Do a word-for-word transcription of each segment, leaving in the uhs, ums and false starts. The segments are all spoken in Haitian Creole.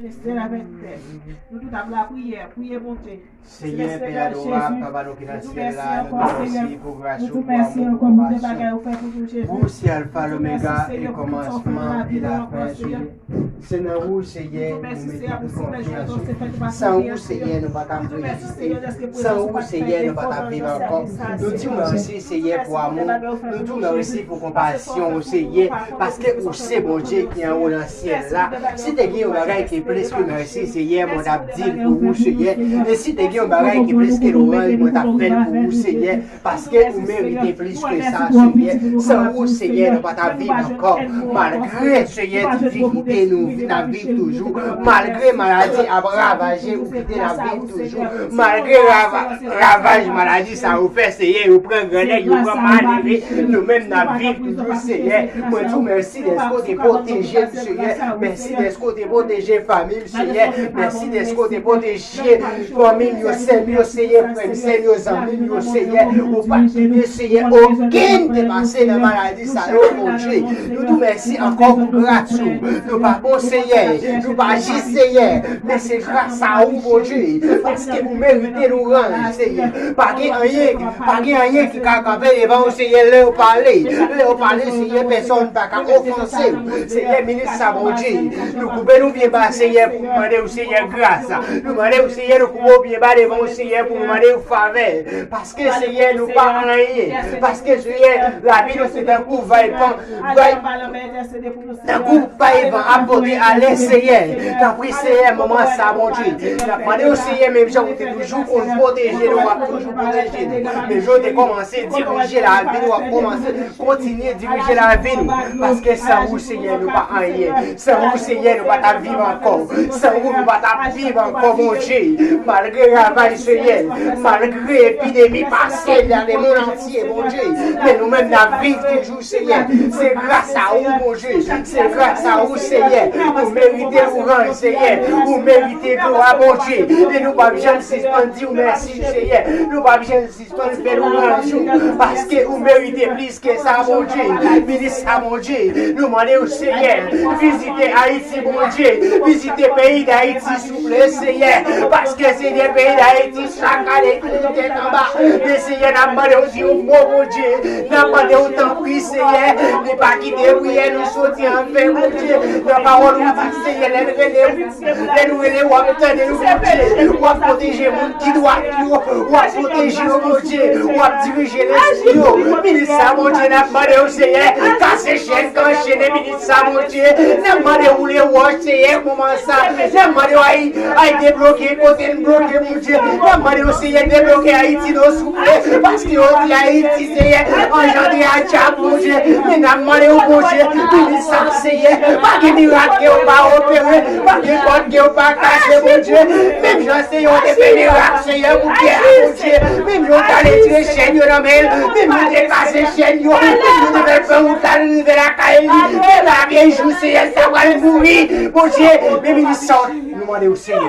Sèl avèk tèt. Nou tout ap lapriyè, priye Bondye. Seyè, Pè adorab, Papa nou ki nan syèl la, nou di w mèsi pou gras ou, pou amou, pou konpasyon. Ou se Alfa, Lomega, e kòmansman e lafen, Seyè. Se nan ou, Seyè, nou mete tout konfyans nou. San ou, Seyè, nou pa t ap reziste. San ou, Seyè, nou pa t ap viv ankò. Nou di w mèsi, Seyè, pou amou. Nou di w mèsi pou konpasyon ou, Seyè, paske ou se Bondye ki anwo nan syèl la. Si te gen yon bagay ki plis ke mèsi, Seyè, mwen t ap di l pou ou, Seyè. E si te gen yon bagay ki plis ke lwanj, mwen t ap fè l pou ou, Seyè. Paske ou merite plis ke sa, Seyè. San ou, Seyè, nou pa t ap viv ankò. Malgre, Seyè, difikilte nou vi-, n ap viv toujou. Malgre maladi ap ravaje, ou kite n ap viv toujou. Malgre rava-, ravaj maladi sa yo fè, Seyè, yo pran grannèg, yo pran malere, nou menm n ap viv toujou, Seyè. Mwen di w mèsi dèske w te pwoteje m, Seyè. Mèsi dèske w te pwoteje fanmi m, Seyè. Mèsi dèske w te pwoteje fanmi m yo, sè m yo, Seyè, frè m, sè m yo, zanmi m yo, Seyè. Ou pa t kite, Seyè, okenn te pase nan maladi sa yo, Bondye. Nou di w mèsi ankò pou gras ou. Nou pa bon, Seyè. Nou pa jis, Seyè. Men se gras a ou, Bondye. Paske ou merite lwanj, Seyè. Pa gen anyen, pa gen anyen ki ka kanpe devan ou, Seyè, lè w pale. Lè w pale, Seyè, pèsonn pa ka ofanse w. Seyè, minis sa, Bondye. Nou koupe nou pye ba, Seyè, pou nou mande w, Seyè, gras. Nou mande w, Seyè, nou koupe w pye ba devan w, Seyè, pou nou mande w favè. Paske, Seyè, nou pa anyen. Paske, Seyè, lavi nou se tankou vay pan, vay, tankou vay van ap pote ale, Seyè. Tanpri, Seyè, moman sa, Bondye. N ap mande w, Seyè, menm jan ou te toujou konn pwoteje nou, w ap toujou pwoteje nou. Menm jan ou te kòmanse dirije lavi nou, w ap kòmanse kontinye dirije lavi nou. Paske san ou, Seyè, nou pa anyen. San ou, Seyè, nou pa t ap viv ankò. San ou, nou pa t ap viv ankò, Bondye. Malgre ravaj, Seyè, malgre epidemi pase nan lemonn antye, Bondye, men nou menm n ap viv toujou, Seyè. Se gras a ou, Bondye. Se gras a ou, Seyè. Ou merite lwanj, Seyè. Ou merite glwa, Bondye. E nou p ap janm sispann di w mèsi, Seyè. Nou p ap janm sispann fè lwanj ou, paske ou merite plis ke sa, Bondye. Minis sa, Bondye. Nou mande w, Seyè, vizite Ayiti, Bondye. Vizite peyi Dayiti, souple, Seyè. Paske, Seyè, peyi Dayiti, chak ane, li tou tèt anba. Men, Seyè, n ap mande w di yon mo, Bondye. N ap mande w, tanpri, Seyè, ne pa kite priyè nou soti an ven, Bondye. Nan pawòl ou di, Seyè, lè n rele w, lè nou rele, w ap tande nou, Bondye. W ap pwoteje moun ki dwat yo. W ap pwoteje yo, Bondye. W ap dirije lespri yo. Minis sa, Bondye, n ap mande w, Seyè, kase chèn k anchene minis sa, Bondye. N ap mande w woule wòch, Seyè, moman sa. N ap mande w ay, ay debloke kote n bloke, Bondye. N ap mande w, Seyè, debloke Ayiti, non, souple. Paske yo di Ayiti, Seyè, anjandre a dyab, Bondye. Men n ap mande w, Bondye, minis sa, Seyè, pa gen mirak ke yo pa opere, pa gen pòt ke yo pa kase, Bondye. Menm jan, Seyè, ou te fè mirak, Seyè, pou Pyè, Bondye. Menm jan, ou t al retire chèn yo nan men l. Menm jan, ou te kase chèn yo. Menm jan, ou te fè l pran wout la, li rive lakay li. Men pa gen jou, Seyè, sa pral mouri, Bondye. Men minis sa, nou mande w, Seyè,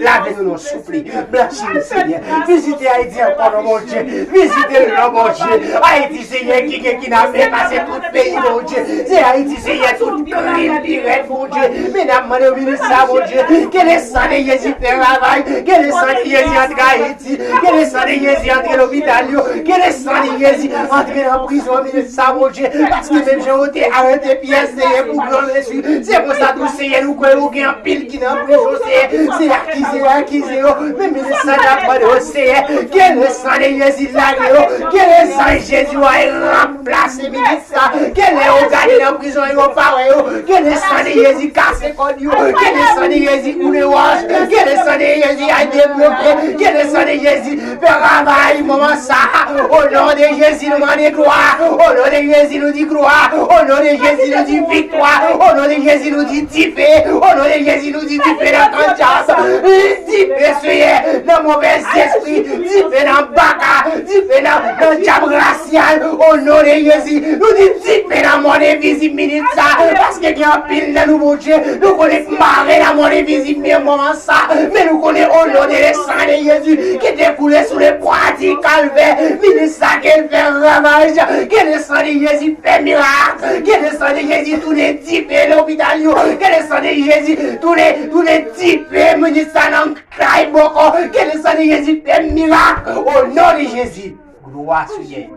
lave nou, non, souple. Blanchi nou, Seyè. Vizite Ayiti ankò, non, Bondye. Vizite l, non, Bondye. Ayiti, Seyè, ki gen kidnape pase tout peyi, Bondye. Se Ayiti, Seyè, tout krim pi rèd, Bondye. Men n ap mande w, minis sa, Bondye. Ke le san de Jezi fè ravaj. Ke le san de Jezi antre Ayiti. Ke le san de Jezi antre lopital yo. Ke le san de Jezi antre nan prizon, minis sa, Bondye. Paske menm jan ou te arete Pyè, Seyè, pou gran mesi, se konsa tou, Seyè, nou kwè ou gen anpil ki nan prizon, Seyè. Se akize, akize yo. Men minis sa, n ap mande w, Seyè, ke le san de Jezi lave yo. Ke le san Jezi w ay ranplase minis sa. Ke lè yo gade nan prizon, yo pa wè yo. Ke le san de Jezi kase kòd yo. Ke le san de Jezi woule wòch. Ke le san de Jezi ay debloke. Ke le san de Jezi fè ravaj moman sa. O non de Jezi, nou mande glwa. O non de Jezi, nou di glwa. O non de Jezi, nou di viktwa. O non de Jezi, nou di dife. O non de Jezi, nou di dife nan kan dyab. Dife, Seyè, nan movèzespri. Dife nan baka. Dife nan, nan dyab rasyal. O non de Jezi, nou di dife nan mò de vizib minit sa. Paske Anpil nan nou, Bondye, nou konnen k mare lanmò envizib menm moman sa, men nou konnen, o non de le sang de Jésus ki te koule sou le bwa di Kalvè, minis sa ke l fè ravaj, ke le sang de Jésus fè mirak, ke le sang de Jésus tounen dife lopital yo, ke le sang de Jésus tounen, tounen dife minis sa nan kay bòkò, ke le sang de Jésus fè mirak, o non de Jésus. Glwa Senyè.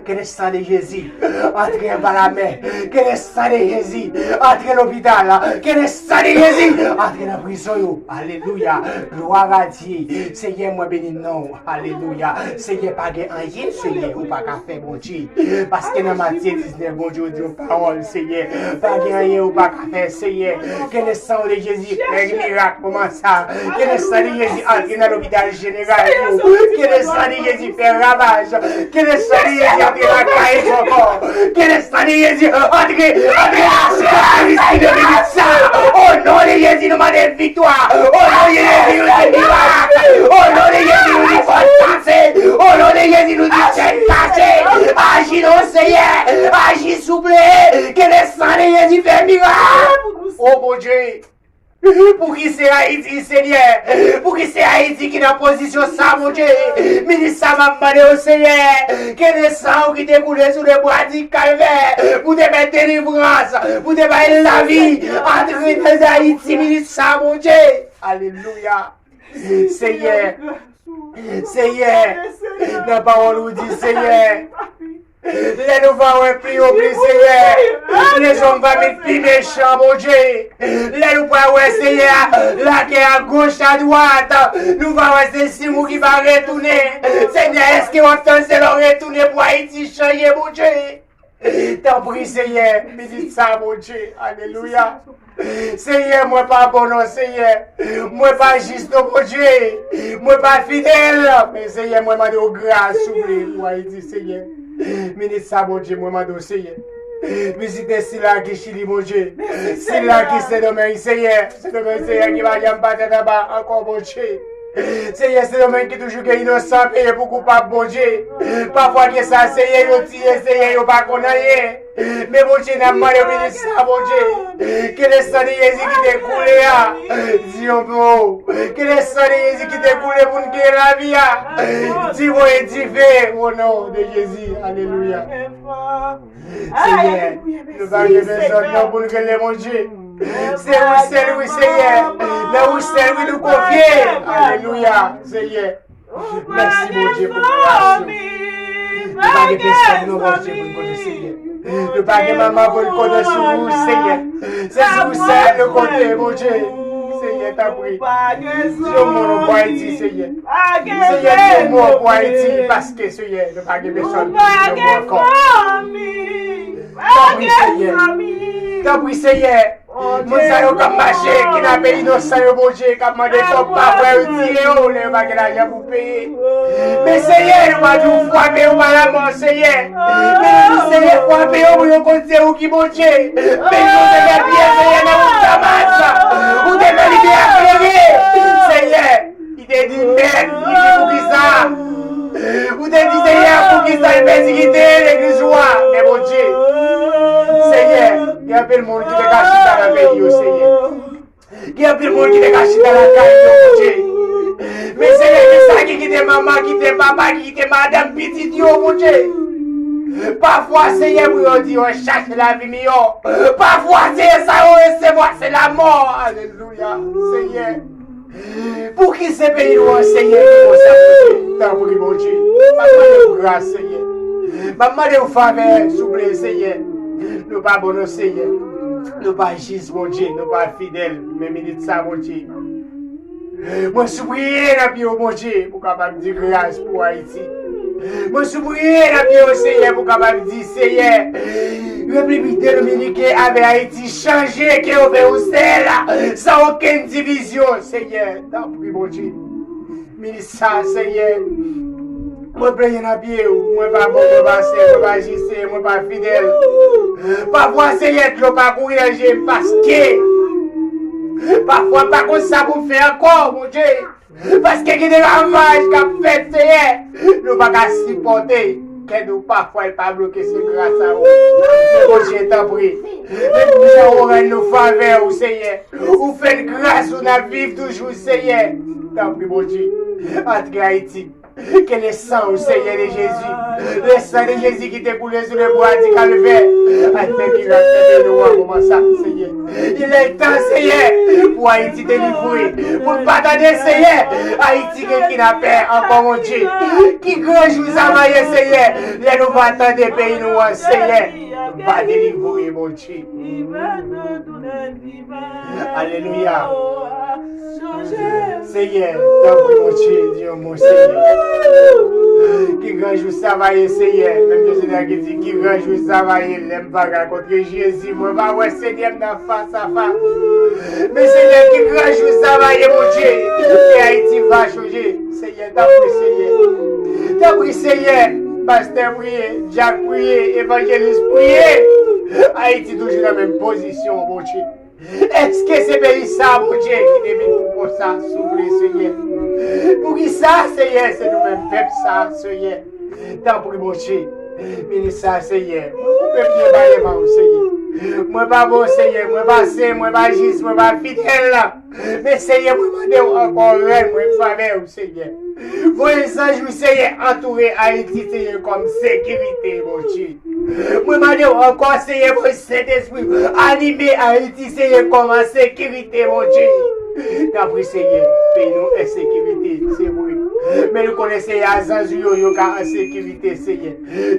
Ke le sang de Jésus antre anba lamè. Ke le sang de Jésus antre lopital. Ke le sang de Jésus antre nan prizon yo. Alelouya. Glwa a Dye. Senyè, mwen beni non w. Alelouya. Senyè, pa gen anyen, Senyè, ou pa ka fè, Bondye. Paske nan Matye diznèf, Bondye, ou di yon pawòl, Senyè. Pa gen anyen ou pa ka fè, Senyè. Ke le sang de Jésus fè mirak moman sa. Ke le sang de Jésus antre nan lopital jeneral yo. Ke le sang de Jésus fè ravaj. Ke le sang de Jésus antre nan kay ankò. Ke le sang de Jésus antre, antre nan kay Aristide nan minit sa. O non de Jésus, nou mande viktwa. O non de Jésus, nou di mirak. O non de Jésus, nou di pòt kase. O non de Jésus, nou di chèn kase. Aji non, Senyè. Aji souple. Ke le sang de Jésus fè mirak. O Bondye. Pou ki se Ayiti, Senyè? Pou ki se Ayiti ki nan pozisyon sa, Bondye? Minis sa, m ap mande w, Senyè, ke le sang ou ki te koule sou le bwa di Kalvè, pou te bay delivrans, pou te bay lavi, antre nan Ayiti, minis sa, Bondye. Alelouya. Senyè, Senyè, nan pawòl ou di, Senyè, lè nou va wè pi yo pi, Senyè, lèzòm va vin pi mechan, Bondye. Lè nou pral wè, Senyè, lakè a goch, a dwat, nou va wè se siy ou ki va retounen. Senyè, èske w ap tann se lè w retounen pou Ayiti chanje, Bondye? Tanpri, Senyè, minit sa, Bondye. Alelouya. Senyè, mwen pa bon non, Senyè. Mwen pa jis non, Bondye. Mwen pa fidèl. Men, Senyè, mwen mande w gras, souple, pou Ayiti, Senyè. Minit sa, Bondye, mwen mande w, Senyè. Vizite sila ki Chili, Bondye. Sila ki Sendomeng, Senyè. Sendomeng, Senyè, ki pa janm pa tèt anba ankò, Bondye. Senyè, Sendomeng ki toujou gen inosan peye pou koupab, Bondye. Pafwa gen sa, Senyè, yo tiye, Senyè, yo pa konn anyen. Men, Bondye, n ap mande w, minit sa, Bondye. Ke le sang de Jezi ki te koule a, di yon mo. Ke le sang de Jezi ki te koule pou n gen lavi a, di voye dife, o non de Jezi. Alelouya. Senyè, nou pa gen pèsòn non pou n rele, Bondye. Se ou sèl, wi, Senyè. Nan ou sèl, wi, nou konfye. Alelouya, Senyè. Mèsi, Bondye, pou gras ou. Nou pa gen pèsòn non, Bondye, pou n konte, Senyè. Nou pa gen manman pou n konte sou ou, Senyè. Se sou ou sèl nou konte, Bondye. Senyè, tanpri. Di yon mo pou Ayiti, Senyè. Senyè, di yon mo pou Ayiti, paske, Senyè, nou pa gen pèsòn pou di yon mo ankò. Tanpri, Senyè. Tanpri, Senyè. Moun sa yo k ap mache, kidnape inosan yo, Bondye, k ap mande kòb, pafwa yo tiye yo, lè yo pa gen lajan pou peye. Men, Senyè, nou pa di w frape yo pa lamò, Senyè. Men nou di, Senyè, frape yo pou yo konn se ou ki Bondye. Men nou te fè pye, Senyè, nan wout Damas. Ou te fè limyè klere, Senyè. Li te di, "Mèt, li di, poukisa?" Ou te di, "Senyè, poukisa l pèsekite legliz ou a?" Men Bondye, Senyè, gen anpil moun ki te ka chita nan peyi yo, Senyè. Gen anpil moun ki te ka chita lakay yo, Bondye. Men Senyè, gen sa ki kite manman, kite papa, ki kite madanm, pitit yo, Bondye. Pafwa, Senyè, pou yo di yo chache lavi miyò. Pafwa, Senyè, sa yo resevwa, se lamò. Alelouya, Senyè. Pou ki se peyi nou an, Senyè, ki konsa, Bondye? Tanpri, Bondye. M ap mande w gras, Senyè. M ap mande w favè, souple, Senyè. Nou pa bon non, Senyè. Nou pa jis, Bondye. Nou pa fidèl. Men minit sa, Bondye. Mwen sipriye nan pye w, Bondye, pou w kapab di gras pou Ayiti. Mwen sipriye nan pye w, Senyè, pou w kapab di, Senyè, Repiblik Dominiken avè Ayiti chanje, ke yo fè yon sèl, san okenn divizyon, Senyè, tanpri, Bondye. Minis sa, Senyè, mwen plenyen nan pye w, mwen pa bon, mwen pa sen, mwen pa jis, mwen pa fidèl. Pafwa, Senyè, dlo pa kouri nan je m, paske pafwa m pa konn sa pou m fè ankò, Bondye. Paske gen de ravaj k ap fèt, Senyè, nou pa ka sipòte. Kè nou pafwa l pa bloke, se gras a ou. Men Bondye, tanpri, Menm jan ou rann nou favè ou, Seyè. Ou fè n gras ou n ap viv toujou, Seyè. Tanpri, Bondye, antre Ayiti. Ke le san ou, Seyè de Jezi, le san de Jezi ki te koule sou le bwa di Kalvè, al fè mirak nan peyi nou an moman sa, Seyè. Il est temps, Seyè, pou Ayiti delivre, pou n pa tande, Seyè, Ayiti gen kidnapè ankò, Bondye. Ki gran jou sa va ye, Seyè, lè nou va tande peyi nou an, Seyè, va delivre, Bondye. Alelouya. Seyè, tanpri, Bondye, di yon mo, Seyè. Ki gran jou sa va ye, Seyè? Menm jan Seyè ki di, ki gran jou sa va ye, lè m va rakontre Jezi, mwen va wè Seyè m nan fas a fas. Men, Seyè, ki gran jou sa va ye, Bondye, ke Ayiti va chanje. Seyè, tanpri, Seyè. Tanpri, Seyè. Pastè priye, dyak priye, evanjelis priye. Ayiti toujou nan menm pozisyon, Bondye. Èske se peyi sa, Bondye, ki te vin pou konsa, souple, Seyè? Poukisa, Seyè, se nou menm pèp sa, Seyè? Tanpri, Bondye, minis sa, Seyè, mwen koupe pye ba devan ou, Seyè. Mwen pa bon, Seyè, mwen pa sen, mwen pa jis, mwen pa fidèl. Men, Seyè, mwen mande w ankò, rann mwen favè ou, Seyè. Voye zanj ou, Seyè, antoure Ayiti, Seyè, kòm sekirite, Bondye. Mwen mande w ankò, Seyè, voye Sentespri w anime Ayiti, Seyè, kòm an sekirite, Bondye. Tanpri, Seyè, peyi nou an sekirite, se vre. Men nou konnen, Seyè, a zanj ou yo, yo ka an sekirite, Seyè.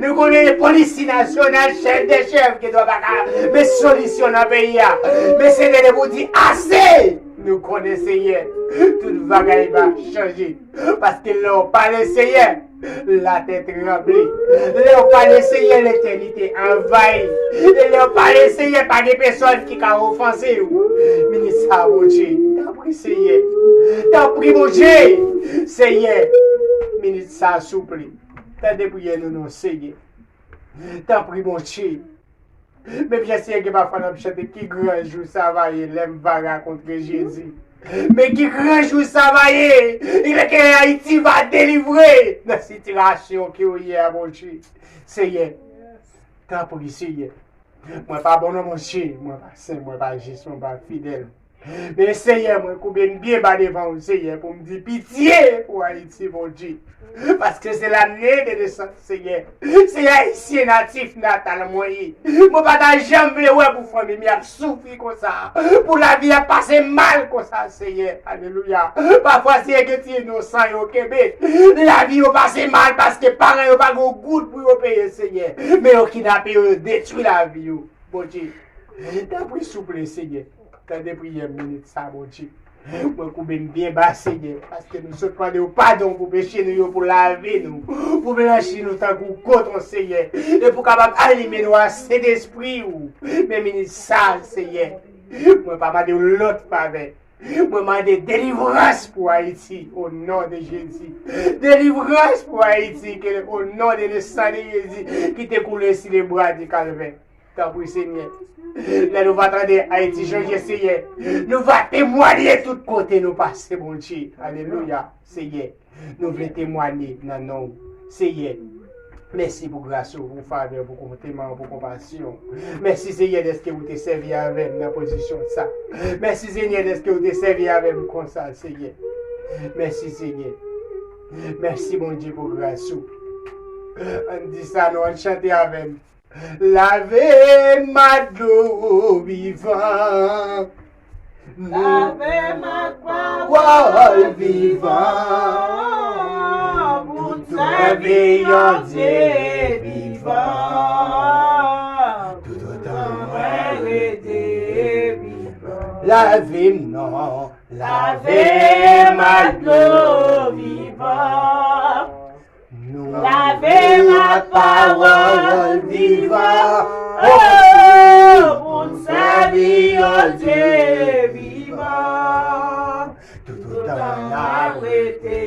Nou konnen polisi nasyonal, chèf de chèf, ki dwa pa ka met solisyon nan peyi a. Men, Seyè, depi w di ase, nou konnen, Seyè, tout bagay va chanje. Paske lè w pale, Seyè, latè tranble. Lè w pale, Seyè, letènite anvayi. E lè w pale, Seyè, pa gen pèsòn ki ka ofanse w. Minis sa, Bondye, tanpri, Seyè. Tanpri, Bondye. Seyè, minis sa, souple, tande priyè nou, non, Seyè. Tanpri, Bondye. Menm jan, Seyè, gen pafwa n ap chante, ki gran jou sa va ye, lè m va rakontre Jezi. Men ki gran jou sa va ye, lè ke Ayiti va delivre nan sitiyasyon ke w ye a, Bondye. Seyè, tanpri, Seyè. Mwen pa bon non, Bondye, mwen pa sen, mwen pa jis, mwen pa fidèl. Men, Seyè, mwen koube m byen ba devan w, Seyè, pou m di pitye pou Ayiti, Bondye. Paske se lane de nesans, Seyè. Se Ayisyen natif natal mwen ye. Mwen pa ta janm vle wè pou fanmi m y ap soufri konsa, pou lavi ap pase mal konsa, Seyè. Alelouya. Pafwa, Seyè, gen ti inosan yo kenbe. Lavi yo pase mal paske paran yo pa gen goud pou yo peye, Seyè. Men yo kidnape yo, yo detwi lavi yo. Bondye, tanpri, souple, Seyè, tande priyè m minit sa, Bondye. Mwen koube m byen ba, Seyè, paske nou sot mande w padon pou peche nou yo, pou lave nou, pou blanchi nou tankou koton, Seyè, e pou kapab anime nou a Sentespri w. Men minit sa, Seyè, mwen pa mande w lòt favè. Mwen mande delivrans pou Ayiti, o non de Jezi. Delivrans pou Ayiti, ke, o non de le san de Jezi ki te koule si le bra di Kalvè. Tanpri, Senyè. Lè nou va tande Ayiti chanje, Senyè, nou va temwanye tout kote nou pase, Bondye. Alelouya, Senyè. Nou vle temwanye nan non w, Senyè. Mèsi pou gras ou, pou favè w, pou konteman w, pou konpasyon w. Mèsi, Senyè, dèske ou te sèvi avè m nan pozisyon sa. Mèsi, Senyè, dèske ou te sèvi avè m konsa, Senyè. Mèsi, Senyè. Mèsi, Bondye, pou gras ou. Ann di sa, non, ann chante avè m. Lave m ak dlo vivan. Lave m ak pawòl vivan. Pou m sèvi yon Dye vivan. Toutotan mwen rete vivan. Lave m non. Lave m ak dlo vivan. Nou lave m ak pawòl vivan. Oh, pou n sèvi yon Dye vivan. Toutotan n ap rete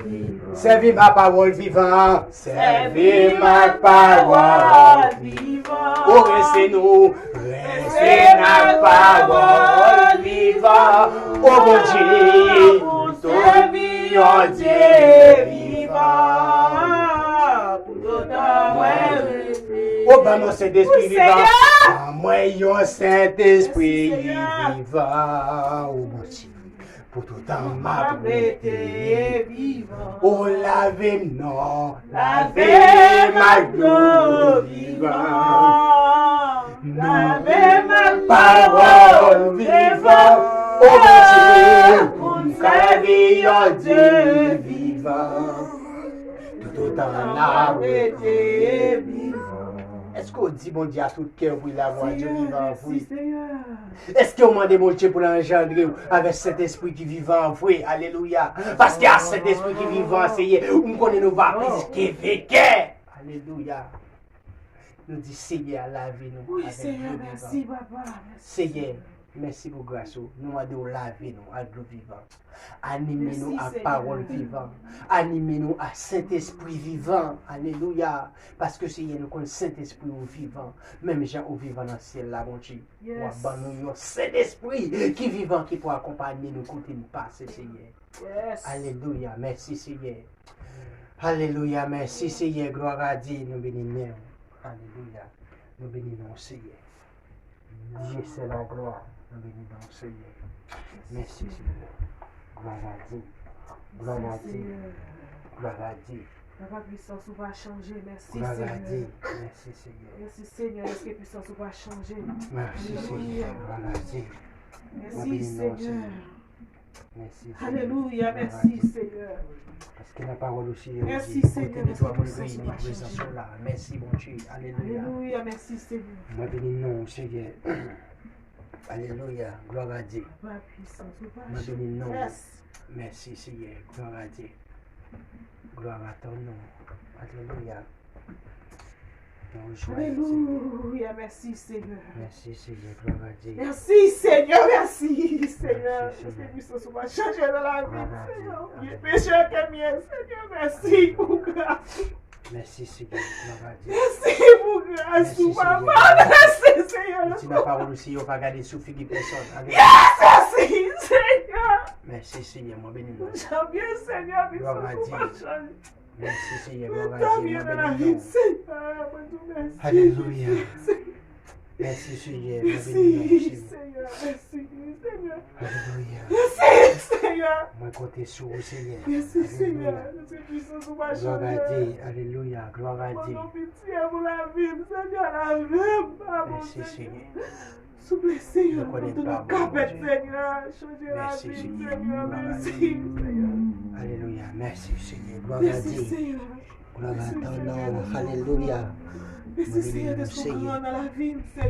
vivan. Sèvi m ak pawòl vivan. Sèvi m ak pawòl vivan. Oh, rense nou. Rense n ak pawòl vivan. Oh, Bondye, pou n sèvi yon Dye vivan. Toutotan mwen rete. Oh, ban mwen Sentespri vivan. Ban mwen yon Sentespri vivan, o Bondye, pou toutan m ap rete vivan. O lave m non, lave m ak dlo vivan. Lave m ak pawòl vivan, o Bondye, pou m sèvi yon Dye vivan. Toutotan n ap rete vivan. Èske w di Bondye a tout kè w pou l lavwa Dye vivan an vre? Èske w mande Bondye pou l anjandre w avèk Sentespri ki vivan an vre? Alelouya. Paske a Sentespri ki vivan an, Seyè, m konnen nou va plis ke venkè. Alelouya. Nou di Seyè a lave nou avèk dlo vivan. Seyè, mèsi pou gras ou. Nou mande w lave nou ak dlo vivan. Anime nou ak pawòl vivan. Anime nou ak Sentespri vivan. Alelouya. Paske Seyè, nou konn Sentespri ou vivan. Menm jan ou vivan nan syèl la, Bondye. W ap ban nou yon Sentespri ki vivan, ki pou akonpanye nou kote n pase, Seyè. Alelouya. Mèsi, Seyè. Alelouya. Mèsi, Seyè. Glwa a Dye. Nou beni non w. Alelouya. Nou beni non w, Seyè. Dye se la glwa. Nou beni non w, Seyè. Mèsi, Seyè. Glwa a Dye. Glwa a Dye. Glwa a Dye. Papa, pwisans ou pa chanje. Mèsi, Seyè. Glwa a Dye. Mèsi, Seyè. Mèsi, Seyè, paske pwisans ou pa chanje. Mèsi, Seyè. Glwa a Dye. Mèsi, Seyè. Mèsi, Seyè. Alelouya, mèsi, Seyè. Paske nan pawòl ou, Seyè, ou di, kote de twa moun reyini, prezans ou la. Mèsi, Bondye. Alelouya. Alelouya, mèsi, Seyè. Mwen beni non w, Seyè. Alelouya. Glwa a Dye. Papa, pwisans ou pa chanje. Mwen beni non w. Mèsi, Seyè. Glwa a Dye. Glwa a ton non. Alelouya. Alelouya, mèsi, Seyè. Mèsi, Seyè, glwa a Dye. Mèsi, Seyè, mèsi, Seyè. Mèsi, Seyè. Paske pwisans ou pa chanje nan lavi m, Seyè. Ou byen peche ke m ye, Seyè, mèsi pou gras ou. Mèsi, Seyè, glwa a Dye. Mèsi pou gras ou, papa. Mèsi, Seyè. Mèsi, Seyè. Ou di nan pawòl ou, Seyè, ou pa gade sou figi pèsòn. Mèsi, Seyè. Mèsi, Seyè, mwen beni non w. Glwa a Dye. Mèsi, Seyè, glwa a Dye, mwen beni non w. Alelouya. Mèsi, Seyè, mwen beni non w, Seyè. Alelouya. Mwen konte sou ou, Seyè. Alelouya. Glwa a Dye, alelouya, glwa a Dye. Mèsi, Seyè. Souple, Seyè, nou konnen pa bon, Bondye. Mèsi, Seyè. Glwa a Dye. Alelouya. Mèsi, Seyè. Glwa a Dye. Glwa a ton non. Alelouya. Mèsi, Seyè, de souple nan lavi m, Seyè.